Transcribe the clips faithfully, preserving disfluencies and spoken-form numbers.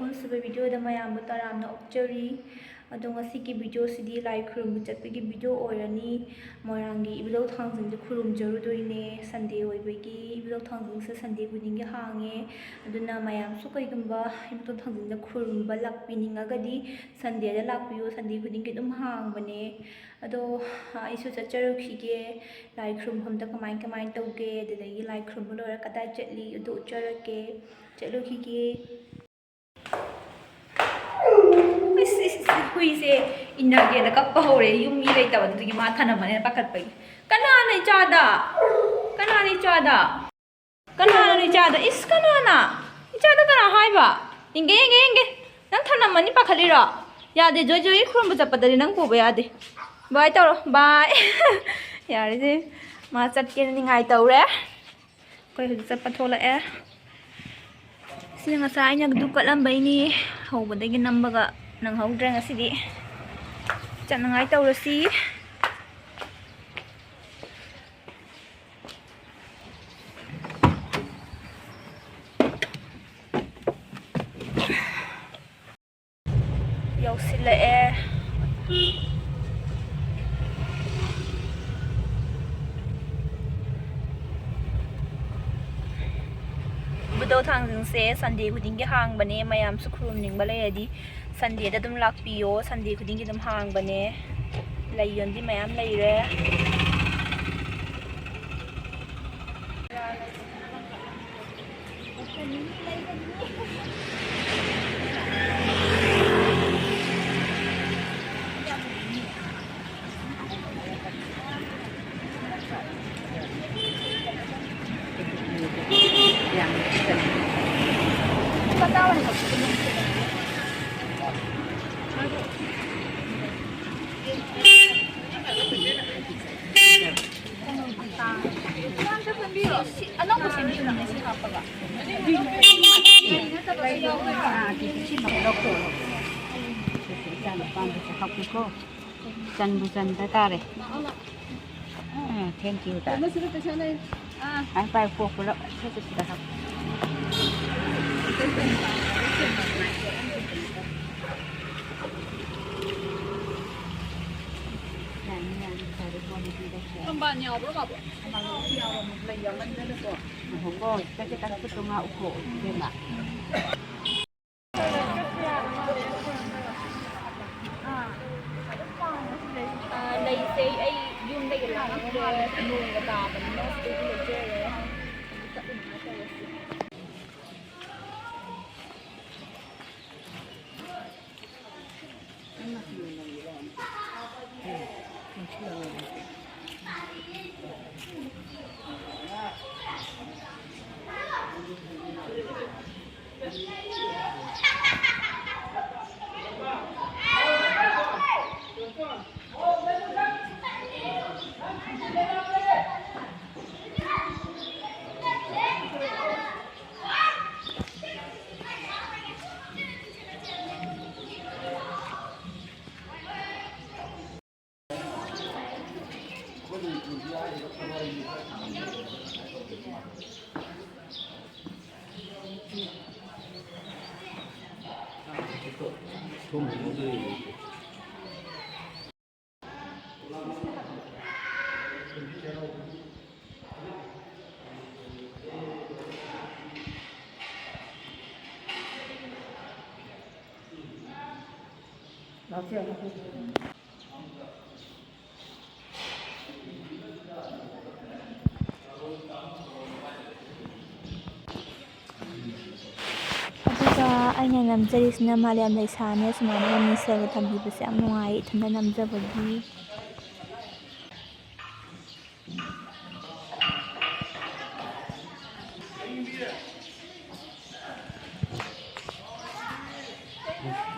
ꯑꯍꯨꯝꯁꯨꯕ videoꯗ ꯃꯌꯥꯝꯕꯨ ꯇꯔꯥꯝꯅ ꯑꯣꯛꯆꯔꯤ꯫ ꯑꯗꯣ ꯉꯁꯤꯒꯤ videoꯁꯤꯗꯤ ꯂꯥꯏ ꯈꯨꯔꯨꯝꯕ ꯆꯠꯄꯒꯤ video ꯑꯣꯏꯔꯅꯤ꯫ ꯃꯣꯏꯔꯥꯡꯒꯤ ꯏꯕꯨꯙꯧ ꯊꯥꯡꯖꯤꯡꯗ ꯈꯨꯔꯨꯝꯖꯔꯨꯗꯣꯏꯅꯦ꯫ Sunday ꯑꯣꯏꯕꯒꯤ ꯏꯕꯨꯙꯧ ꯊꯥꯡꯖꯤꯡꯁꯦ Sunday ꯈꯨꯗꯤꯡꯒꯤ ꯍꯥꯡꯉꯦ꯫ ꯑꯗꯨꯅ ꯃꯌꯥꯝꯁꯨ ꯀꯩꯒꯨꯝꯕ ꯏꯕꯨꯙꯧ ꯊꯥꯡꯖꯤꯡꯗ ꯈꯨꯔꯨꯝꯕ ꯂꯥꯛꯄꯤꯅꯤꯡꯉꯒꯗꯤ Sundayꯗ ꯂꯥꯛꯄꯤꯌꯨ꯫ Sunday ꯈꯨꯗꯤꯡꯒꯤ ꯑꯗꯨꯝ ꯍꯥꯡꯕꯅꯦ꯫ ꯑꯗꯣ ꯑꯩꯁꯨ ꯆꯠꯆꯔꯨꯈꯤꯒꯦ꯫ ꯂꯥꯏ ꯈꯨꯔꯨꯝꯐꯝꯗ ꯀꯃꯥꯏ ꯀꯃꯥꯏ ꯇꯧꯒꯦ, ꯑꯗꯨꯗꯒꯤ ꯂꯥꯏ ꯈꯨꯔꯨꯝꯕ ꯂꯣꯏꯔ ꯀꯗꯥꯏ ꯆꯠꯂꯤ, ꯑꯗꯨ ꯎꯠꯆꯔꯛꯀꯦ꯫ ꯆꯠꯂꯨꯈꯤꯒꯦ꯫ ꯏꯁ, ꯏꯁ, ꯏꯁ, ꯍꯨꯏꯁꯦ ꯏꯟꯅꯒꯦꯅ ꯀꯞꯄ ꯍꯧꯔꯦ꯫ ꯌꯨꯝ ꯃꯤ ꯂꯩꯇꯕ, ꯑꯗꯨꯗꯒꯤ ꯃꯥ ꯊꯅꯝꯃꯅꯦꯅ ꯄꯥꯈꯠꯄꯒꯤ꯫ ꯀꯅꯥꯅ ꯏꯆꯥꯗ? ꯀꯅꯥꯅ ꯏꯆꯥꯗ? ꯀꯅꯥꯅ ꯏꯆꯥꯗ? ꯏꯁ, ꯀꯅꯥꯅ? ꯏꯆꯥꯗ ꯀꯅꯥ ꯍꯥꯏꯕ? ꯌꯦꯡꯒꯦ, ꯌꯦꯡꯒꯦ, ꯌꯦꯡꯒꯦ꯫ ꯅꯪ ꯊꯅꯝꯃꯅꯤ ꯄꯥꯈꯠꯂꯤꯔꯣ? ꯌꯥꯗꯦ, ꯖꯣꯏ, ꯖꯣꯏ ꯈꯨꯔꯨꯝꯕ ꯆꯠꯄꯗꯗꯤ ꯅꯪ ꯄꯨꯕ ꯌꯥꯗꯦ꯫ Bye ꯇꯧꯔꯣ, bye꯫ ꯌꯥꯔꯦꯁꯦ, ꯃꯥ ꯆꯠꯀꯦꯅ ꯅꯤꯡꯉꯥꯏ ꯇꯧꯔꯦ꯫ ꯑꯩꯈꯣꯏ ꯍꯧꯖꯤꯛ ꯆꯠꯄ ꯊꯣꯛꯂꯛꯑꯦ꯫ ꯁꯤꯅ ꯉꯁꯥꯏ ꯑꯩꯅ ꯙꯨꯞ ꯀꯠꯂꯝꯕꯩꯅꯤ꯫ ꯍꯧꯕꯗꯒꯤ ꯅꯝꯕꯒ ꯅꯪꯍꯧꯗ꯭ꯔꯦ ꯉꯁꯤꯗꯤ꯫ ꯆꯠꯅꯉꯥꯏ ꯇꯧꯔꯁꯤ꯫ ꯌꯧꯁꯤꯜꯂꯛꯑꯦ꯫ ꯏꯕꯨꯙꯧ ꯊꯥꯡꯖꯤꯡꯁꯦ Sunday ꯈꯨꯗꯤꯡꯒꯤ ꯍꯥꯡꯕꯅꯦ꯫ ꯃꯌꯥꯝꯁꯨ ꯈꯨꯔꯨꯝꯅꯤꯡꯕ ꯂꯩꯔꯗꯤ Sundayꯗ ꯑꯗꯨꯝ ꯂꯥꯛꯄꯤꯌꯣ꯫ Sunday ꯈꯨꯗꯤꯡꯒꯤ ꯑꯗꯨꯝ ꯍꯥꯡꯕꯅꯦ꯫ ꯂꯩ ꯌꯣꯟꯕꯤ ꯃꯌꯥꯝ ꯂꯩꯔꯦ꯫ ꯑꯅꯧꯕ ꯁꯦꯝꯕꯤꯌꯨꯅꯦ, ꯁꯤ ꯍꯥꯞꯄꯒ꯫ ꯆꯟꯕꯨ ꯆꯟꯗ ꯇꯥꯔꯦ꯫ ꯑꯥ, thank you ꯇꯥꯔꯦ꯫ ꯑꯥ꯫ ꯍꯥꯏ ꯄꯥꯏ ꯀꯣꯛ ꯄꯨꯂꯞ ꯁꯠ ꯁꯠ ꯁꯤꯗ ꯍꯥꯞꯄꯨ꯫ ꯊꯝꯕꯥꯜ ꯌꯥꯎꯕ꯭ꯔꯣ, ꯕꯥꯕꯨ? ꯂꯩ ꯌꯥꯝꯃꯟꯗꯅꯀꯣ꯫ ꯉꯥꯏꯈꯣꯀꯣ, ꯈꯤꯇꯪ ꯈꯤꯇꯪ ꯈꯨꯠꯇꯣ ꯉꯥꯛꯎꯀꯣ, ꯏꯕꯦꯝꯃ꯫ ꯑꯥ, ꯂꯩꯁꯦ ꯑꯩ ꯌꯨꯝꯗꯒꯤ ꯂꯥꯛꯂꯛꯇ꯭ꯔꯦ, ꯅꯣꯡꯒ ꯇꯥꯕꯅꯤꯅ ꯁꯤꯗꯒꯤ ꯂꯩꯖꯔꯦ꯫ ꯆꯠꯂꯨꯅꯉꯥꯏ ꯇꯧꯔꯁꯤ꯫ ꯑꯗꯨꯒ ꯑꯩꯅ ꯅꯝꯖꯔꯤꯁꯤꯅ ꯃꯥꯂꯦꯝ ꯂꯩꯁꯥꯅꯦ꯫ ꯁꯨꯃꯥꯏꯅ ꯃꯤꯡꯁꯦꯜꯒ ꯊꯝꯕꯤꯕꯁꯦ ꯌꯥꯝ ꯅꯨꯡꯉꯥꯏ, ꯏꯊꯟꯇ ꯅꯝꯖꯕꯒꯤ꯫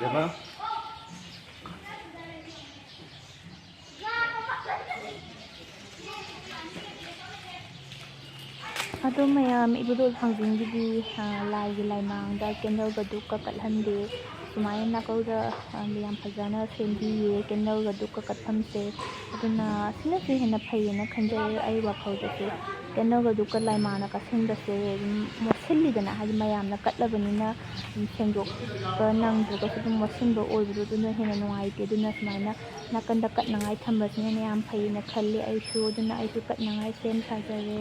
ꯕꯦꯝꯃ꯫ ꯑꯗꯣ ꯃꯌꯥꯝ, ꯏꯕꯨꯙꯧ ꯊꯥꯡꯖꯤꯡꯒꯤꯗꯤ, ꯑ, ꯂꯥꯏꯒꯤ ꯂꯥꯏꯃꯥꯡꯗ ꯀꯦꯟꯗꯜꯒ ꯙꯨꯞꯀ ꯀꯠꯍꯟꯗꯦ꯫ ꯁꯨꯃꯥꯏꯅ ꯅꯥꯀꯧꯗ, ꯑ, ꯌꯥꯝ ꯐꯖꯅ ꯁꯦꯝꯕꯤꯌꯦ, ꯀꯦꯟꯗꯜꯒ ꯙꯨꯞꯀ ꯀꯠꯐꯝꯁꯦ꯫ ꯑꯗꯨꯅ ꯑꯁꯤꯅꯁꯨ ꯍꯦꯟꯅ ꯐꯩꯌꯦꯅ ꯈꯟꯖꯩ ꯑꯩ ꯋꯥꯈꯜꯗꯁꯨ꯫ ꯀꯦꯟꯗꯜꯒꯗꯨ ꯀꯠ-, ꯂꯥꯏꯃꯥꯅ ꯀꯠꯁꯤꯟꯕꯁꯦ ꯑꯗꯨꯝ ꯃꯣꯠꯁꯤꯜꯂꯤꯗꯅ, ꯍꯥꯏꯗꯤ ꯃꯌꯥꯝꯅ ꯀꯠꯂꯕꯅꯤꯅ ꯑꯗꯨꯝ ꯁꯦꯡꯗꯣꯛꯄ ꯅꯪꯗ꯭ꯔꯒꯁꯨ ꯑꯗꯨꯝ ꯃꯣꯠꯁꯤꯟꯕ ꯑꯣꯏꯕꯗꯣ ꯑꯗꯨꯅ ꯍꯦꯟꯅ ꯅꯨꯡꯉꯥꯏꯇꯦ꯫ ꯑꯗꯨꯅ ꯁꯨꯃꯥꯏꯅ ꯅꯥꯀꯟꯗ ꯀꯠꯅꯉꯥꯏ ꯊꯝꯕꯁꯤꯅ ꯍꯦꯟꯅ ꯌꯥꯝ ꯐꯩꯌꯦꯅ ꯈꯜꯂꯤ꯫ ꯑꯩꯁꯨ, ꯑꯗꯨꯅ ꯑꯩꯁꯨ ꯀꯠꯅꯉꯥꯏ ꯁꯦꯝ ꯁꯥꯖꯔꯦ꯫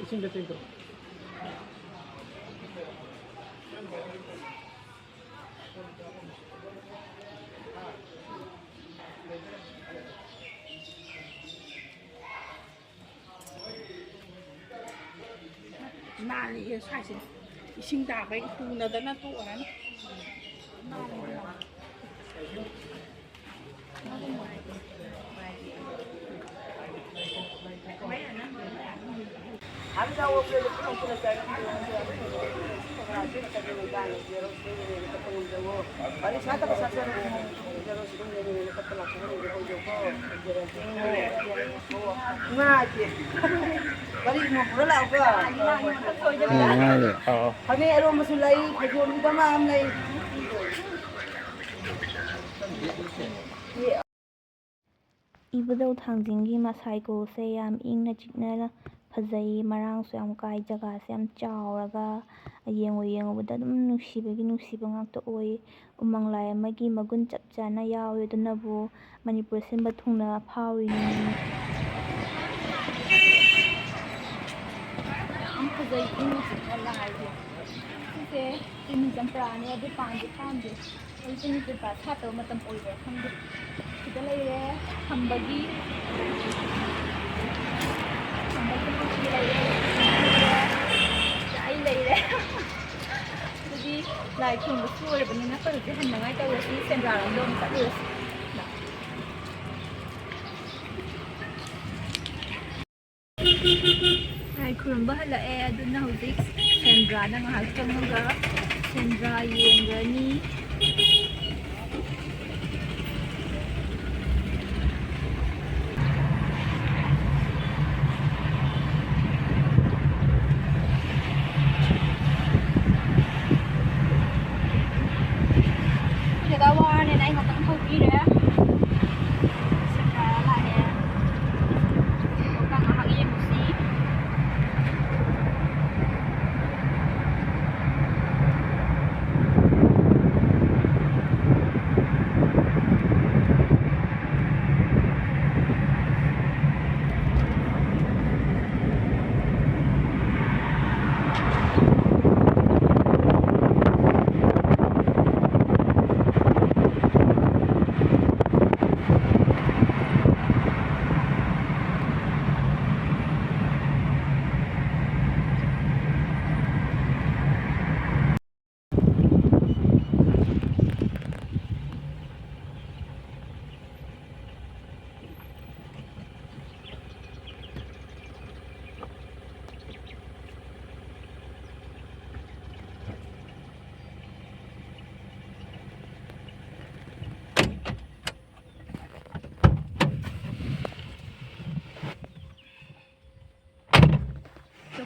ꯏꯁꯤꯡꯗ ꯇꯦꯡꯀꯣꯠ꯫ ꯅꯥꯜꯂꯤꯍꯦ ꯁ꯭ꯋꯥꯏꯁꯦ꯫ ꯏꯁꯤꯡ ꯇꯥꯕꯩ ꯇꯨꯅꯗꯅ ꯇꯣꯛꯑꯅꯤ꯫ ꯎꯝ, ꯉꯥꯏꯔꯦ꯫ ꯑꯥ꯫ ꯐꯅꯦꯛ ꯑꯔꯣꯟꯕꯁꯨ ꯂꯩ, ꯐꯩꯖꯣꯝꯁꯨ ꯗꯃꯥ ꯑꯃ ꯂꯩ꯫ ꯏꯕꯨꯙꯧ ꯊꯥꯡꯖꯤꯡꯒꯤ ꯃꯁꯥꯏꯀꯣꯜꯁꯦ ꯌꯥꯝ ꯏꯪꯅ ꯆꯤꯛꯅ ꯐꯖꯩ, ꯃꯔꯥꯡꯁꯨ ꯌꯥꯝ ꯀꯥꯏ, ꯖꯒꯥꯁꯦ ꯌꯥꯝ ꯆꯥꯎꯔꯒ ꯌꯦꯡꯉꯨ ꯌꯦꯡꯉꯨꯕꯗ ꯑꯗꯨꯝ ꯅꯨꯡꯁꯤꯕꯒꯤ ꯅꯨꯡꯁꯤꯕ ꯉꯥꯛꯇ ꯑꯣꯏ꯫ ꯎꯃꯪ ꯂꯥꯏ ꯑꯃꯒꯤ ꯃꯒꯨꯟ ꯆꯞ ꯆꯥꯅ ꯌꯥꯎꯏ꯫ ꯑꯗꯨꯅꯕꯨ ꯃꯅꯤꯄꯨꯔ ꯁꯤꯟꯕ ꯊꯨꯡꯅ ꯐꯥꯎꯔꯤꯅꯤ꯫ ꯌꯥꯝ ꯐꯖꯩ, ꯏꯪꯅ ꯆꯤꯛꯅ ꯂꯥꯏꯁꯦ꯫ ꯁꯤꯁꯦ ꯆꯤꯅꯤ ꯆꯝꯄ꯭ꯔꯥꯅꯦ, ꯑꯗꯨ ꯄꯥꯟꯗꯤ ꯄꯥꯟꯗꯦ꯫ ꯑꯩ ꯆꯤꯅꯤ ꯆꯝꯄ꯭ꯔꯥ ꯁꯥꯠꯇꯕ ꯃꯇꯝ ꯑꯣꯏꯕ꯭ꯔꯥ ꯈꯪꯗꯦ꯫ ꯁꯤꯗ ꯂꯩꯔꯦ, ꯈꯝꯕꯒꯤ, ꯈꯝꯕꯒꯤ ꯃꯨꯔꯇꯤ ꯂꯩꯔꯦ, ꯑꯩ ꯂꯩꯔꯦ꯫ ꯑꯗꯨꯗꯤ ꯂꯥꯏ ꯈꯨꯔꯨꯝꯕꯁꯨ ꯂꯣꯏꯔꯕꯅꯤꯅ ꯑꯩꯈꯣꯏ ꯍꯧꯖꯤꯛ ꯍꯟꯅꯉꯥꯏ ꯇꯧꯔꯁꯤ, ꯁꯦꯟꯗ꯭ꯔꯥꯔꯣꯝꯗ ꯑꯃꯨꯛ ꯆꯠꯂꯨꯔꯁꯤ꯫ ꯂꯥꯏ ꯈꯨꯔꯨꯝꯕ ꯍꯜꯂꯛꯑꯦ, ꯑꯗꯨꯅ ꯍꯧꯖꯤꯛ ꯁꯦꯟꯗ꯭ꯔꯥꯗ ꯉꯥꯏꯍꯥꯛ ꯆꯪꯉꯒ ꯁꯦꯟꯗ꯭ꯔꯥ ꯌꯦꯡꯒꯅꯤ꯫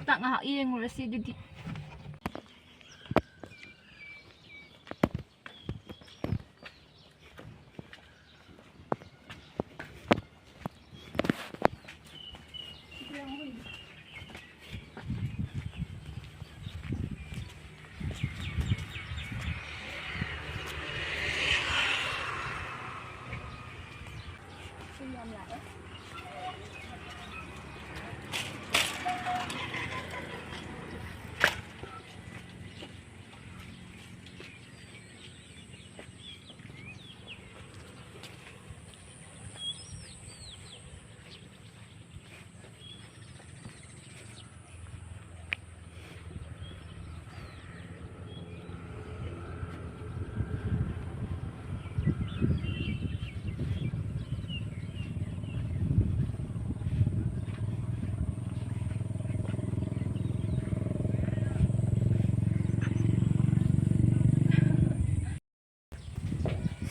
ꯂꯣꯛꯇꯥꯛ ꯉꯥꯏꯍꯥꯛ ꯌꯦꯡꯉꯨꯔꯁꯤ ꯑꯗꯨꯗꯤ꯫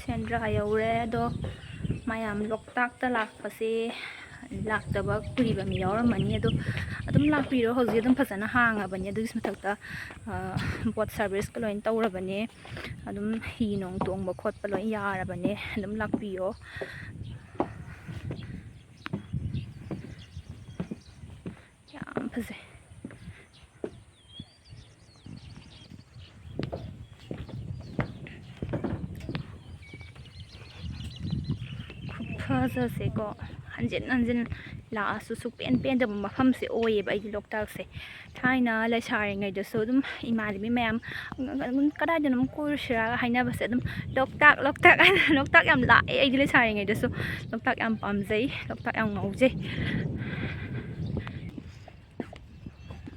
ꯁꯦꯟꯗ꯭ꯔꯥ ꯌꯧꯔꯦ꯫ ꯑꯗꯣ ꯃꯌꯥꯝ ꯂꯣꯛꯇꯥꯛꯇ ꯂꯥꯛꯄꯁꯦ, ꯂꯥꯛꯇꯕ ꯀꯨꯏꯕ ꯃꯤ ꯌꯥꯎꯔꯝꯃꯅꯤ꯫ ꯑꯗꯣ ꯑꯗꯨꯝ ꯂꯥꯛꯄꯤꯔꯣ, ꯍꯧꯖꯤꯛ ꯑꯗꯨꯝ ꯐꯖꯅ ꯍꯥꯡꯉꯕꯅꯤ꯫ ꯑꯗꯨꯒꯤ ꯃꯊꯛꯇ, ꯑ, ꯕꯣꯠ ꯁꯥꯔꯚꯤꯁꯀ ꯂꯣꯏꯅ ꯇꯧꯔꯕꯅꯦ꯫ ꯑꯗꯨꯝ ꯍꯤ ꯅꯣꯡ ꯇꯣꯡꯕ ꯈꯣꯠꯄ ꯂꯣꯏ ꯌꯥꯔꯕꯅꯦ꯫ ꯑꯗꯨꯝ ꯂꯥꯛꯄꯤꯌꯣ꯫ ꯌꯥꯝ ꯐꯖꯩ꯫ ꯈꯨꯐꯖꯁꯦꯀꯣ, ꯍꯟꯖꯤꯟ ꯍꯟꯖꯤꯟ ꯂꯥꯛꯑꯁꯨ ꯁꯨꯛꯄꯦꯟ ꯄꯦꯟꯗꯕ ꯃꯐꯝꯁꯦ ꯑꯣꯏꯌꯦꯕ ꯑꯩꯗꯤ ꯂꯣꯛꯇꯥꯛꯁꯦ꯫ ꯊꯥꯏꯅ ꯂꯩꯁꯥꯔꯤꯉꯩꯗꯁꯨ ꯑꯗꯨꯝ ꯏꯃꯥꯟꯅꯕꯤ ꯃꯌꯥꯝ, "ꯑꯗꯨꯝ ꯀꯗꯥꯏꯗꯅꯣꯝ ꯀꯣꯏꯔꯨꯁꯤꯔꯥ" ꯍꯥꯏꯅꯕꯁꯦ ꯑꯗꯨꯝ, "ꯂꯣꯛꯇꯥꯛ, ꯂꯣꯛꯇꯥꯛ" ꯍꯥꯏꯅ, ꯂꯣꯛꯇꯥꯛ ꯌꯥꯝ ꯂꯥꯛꯑꯦ ꯑꯩꯗꯤ ꯂꯩꯁꯥꯔꯤꯉꯩꯗꯁꯨ꯫ ꯂꯣꯛꯇꯥꯛ ꯌꯥꯝ ꯄꯥꯝꯖꯩ, ꯂꯣꯛꯇꯥꯛ ꯌꯥꯝ ꯉꯥꯎꯖꯩ꯫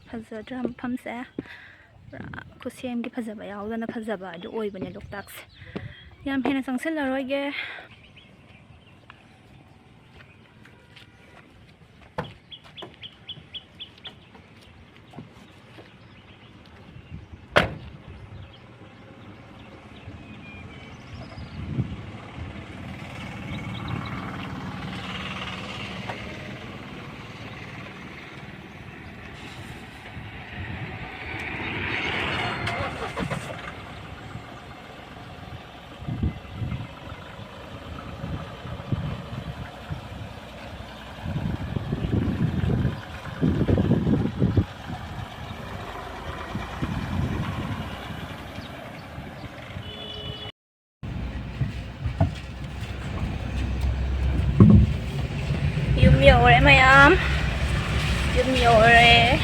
ꯐꯖꯗ꯭ꯔꯥ ꯃꯐꯝꯁꯦ? ꯄꯨꯔꯥ ꯈꯨꯠꯁꯦꯝꯒꯤ ꯐꯖꯕ ꯌꯥꯎꯗꯅ ꯐꯖꯕ ꯑꯗꯨ ꯑꯣꯏꯕꯅꯦ ꯂꯣꯛꯇꯥꯛꯁꯦ꯫ ꯌꯥꯝ ꯍꯦꯟꯅ ꯆꯪꯁꯤꯜꯂꯔꯣꯏꯒꯦ꯫ ꯌꯧꯔꯦ ꯃꯌꯥꯝ, ꯌꯨꯝ ꯌꯧꯔꯦ꯫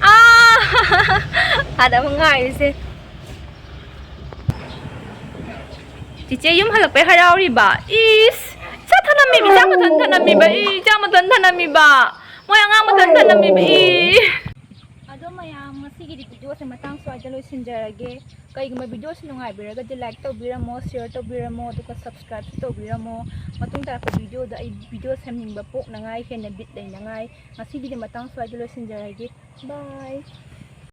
ꯑꯥ! ꯑꯥꯗ ꯑꯃꯨꯛ ꯉꯥꯏꯔꯤꯁꯦ꯫ ꯆꯤꯆꯦ ꯌꯨꯝ ꯍꯜꯂꯛꯄꯩ ꯍꯔꯥꯎꯔꯤꯕ? ꯏꯁ! ꯏꯆꯥ ꯊꯅꯝꯃꯤꯕ, ꯏꯆꯥ ꯃꯊꯟ ꯊꯅꯝꯃꯤꯕ, ꯏ, ꯏꯆꯥ ꯃꯊꯟ ꯊꯅꯝꯃꯤꯕ꯫ ꯃꯣꯏ ꯑꯉꯥꯡ ꯃꯊꯟ ꯊꯅꯝꯃꯤꯕ, ꯏ꯫ ꯑꯗꯣ ꯃꯌꯥꯝ, ꯉꯁꯤꯒꯤꯗꯤ ꯚꯤꯗꯤꯑꯣꯁꯦ ꯃꯇꯥꯡ ꯁ꯭ꯋꯥꯏꯗ ꯂꯣꯏꯁꯤꯟꯖꯔꯒꯦ꯫ ꯀꯩꯒꯨꯝꯕ ꯚꯤꯗꯤꯑꯣꯁꯤ ꯅꯨꯡꯉꯥꯏꯕꯤꯔꯒꯗꯤ like ꯇꯧꯕꯤꯔꯝꯃꯣ, share ꯇꯧꯕꯤꯔꯝꯃꯣ, ꯑꯗꯨꯒ subscribeꯁꯨ ꯇꯧꯕꯤꯔꯝꯃꯣ꯫ ꯃꯇꯨꯡ ꯇꯥꯔꯛꯄ ꯚꯤꯗꯤꯑꯣꯗ ꯑꯩ ꯚꯤꯗꯤꯑꯣ ꯁꯦꯝꯅꯤꯡꯕ ꯄꯣꯛꯅꯉꯥꯏ, ꯍꯦꯟꯅ ꯕꯤꯠ ꯂꯩꯅꯉꯥꯏ꯫ ꯉꯁꯤꯒꯤꯗꯤ ꯃꯇꯥꯡ ꯁ꯭ꯋꯥꯏꯗ ꯂꯣꯏꯁꯤꯟꯖꯔꯒꯦ꯫ Bye꯫